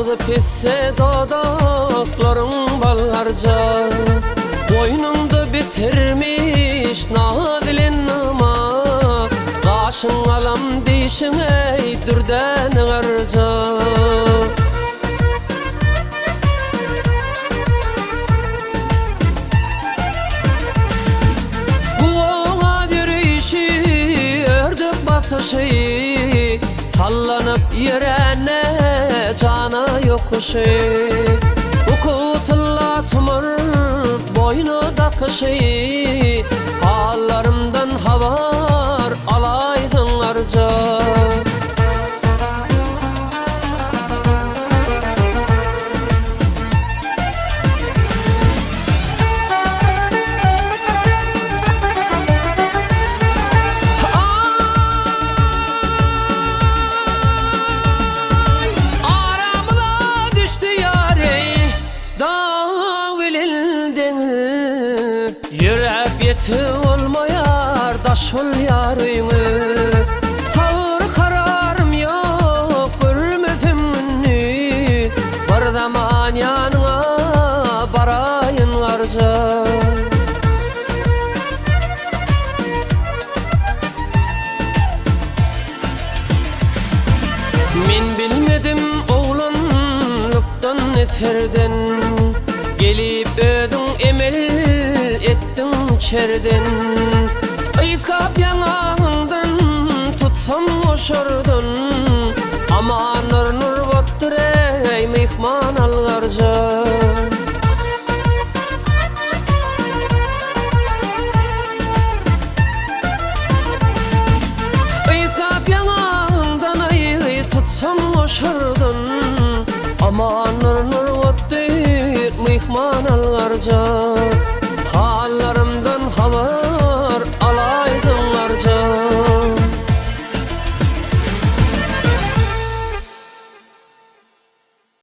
Agzy pisse dodaklaryň ballarja. Goýnuňda bitirmiş naz ile nama. Gaşyň galam dişiň eý dürdäne garja. Guwaňa ýörişi, ördek basyşy, Sallanyp ýörände jana ýokuşy. Uky tylla tumar boýna dakyşy, Hallarymdan habar alaýsaň arja. Aý, aramyza düşdi ýary, dag bilen deňiz. Ýöräp ýetip bolmaýar, daş bolýar öýüňe. Sabyr-kararym ýok, görmesem gündiz. Bir zaman ýanyňa baraýyn garja. Men bilmedim oglanlykdan eserden, Gelip özüň emel etdiň çerden. Ysgap ýaňagyňdan tutsam goşardan, Amanlar nurbatdyr eý myhman algarja. Ysgap ýaňagyňdan aý tutsam goşardan, Amanlar nurbatdyr myhman algarja.